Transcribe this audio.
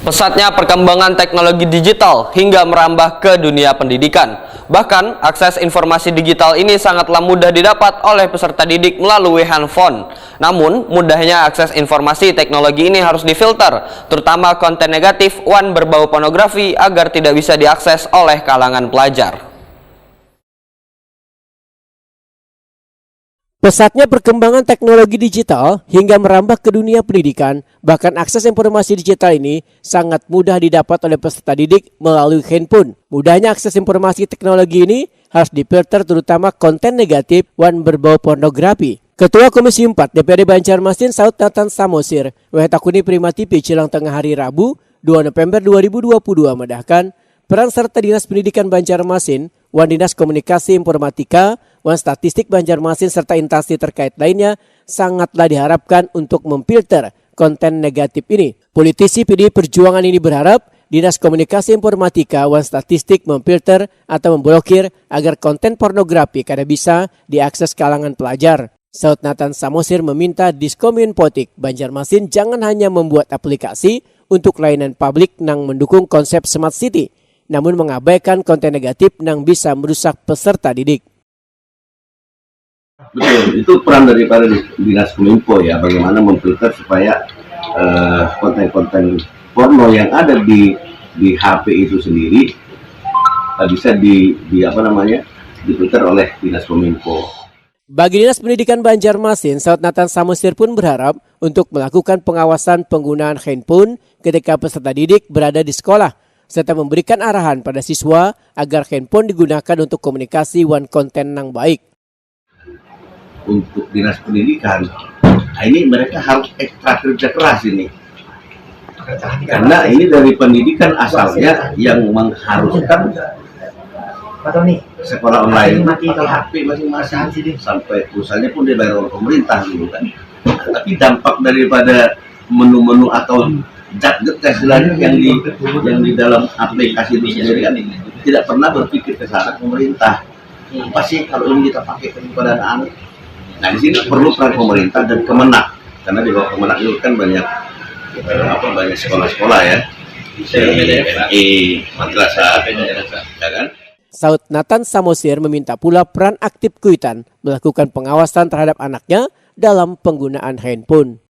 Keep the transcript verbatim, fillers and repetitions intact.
Pesatnya perkembangan teknologi digital hingga merambah ke dunia pendidikan. Bahkan, akses informasi digital ini sangatlah mudah didapat oleh peserta didik melalui handphone. Namun, mudahnya akses informasi teknologi ini harus difilter, terutama konten negatif wan berbau pornografi agar tidak bisa diakses oleh kalangan pelajar. Pesatnya perkembangan teknologi digital hingga merambah ke dunia pendidikan, bahkan akses informasi digital ini sangat mudah didapat oleh peserta didik melalui handphone. Mudahnya akses informasi teknologi ini harus difilter, terutama konten negatif wan berbau pornografi. Ketua Komisi empat D P R D Banjarmasin, Saud Nathan Samosir, wae takuni Prima T V jelang tengah hari Rabu, dua November dua ribu dua puluh dua, madahkan, peran serta Dinas Pendidikan Banjarmasin wan Dinas Komunikasi Informatika wan Statistik Banjarmasin serta instansi terkait lainnya sangatlah diharapkan untuk memfilter konten negatif ini. Politisi P D I Perjuangan ini berharap Dinas Komunikasi Informatika wan Statistik memfilter atau memblokir agar konten pornografi kada bisa diakses kalangan pelajar. Saud Nathan Samosir meminta Diskominfotik Banjarmasin jangan hanya membuat aplikasi untuk layanan publik nang mendukung konsep smart city, namun mengabaikan konten negatif nang bisa merusak peserta didik. Betul, itu peran daripada di- dinas kominfo ya, bagaimana memfilter supaya eh, konten-konten porno yang ada di di H P itu sendiri eh, bisa di, di apa namanya difilter oleh dinas kominfo. Bagi Dinas Pendidikan Banjarmasin, Saud Nathan Samosir pun berharap untuk melakukan pengawasan penggunaan handphone ketika peserta didik berada di sekolah, serta memberikan arahan pada siswa agar handphone digunakan untuk komunikasi wan konten nang baik. Untuk dinas pendidikan, nah ini mereka harus ekstra kerja keras ini. Karena ini dari pendidikan asalnya yang mengharuskan sekolah online pakai H P masing-masing, sampai pulsanya pun dibayar oleh pemerintah dulu kan. Tapi dampak daripada menu-menu atau zat-zat istilahnya yang di yang di dalam aplikasi itu sendiri kan tidak pernah berpikir ke sana pemerintah. Apa sih kalau ini kita pakai kepada anak-anak? Nah, di sini perlu peran pemerintah dan Kemenag, karena di bawah Kemenag itu kan banyak eh, apa banyak sekolah-sekolah ya, C M I, madrasah, ya kan? Saud Nathan Samosir meminta pula peran aktif kuitan melakukan pengawasan terhadap anaknya dalam penggunaan handphone.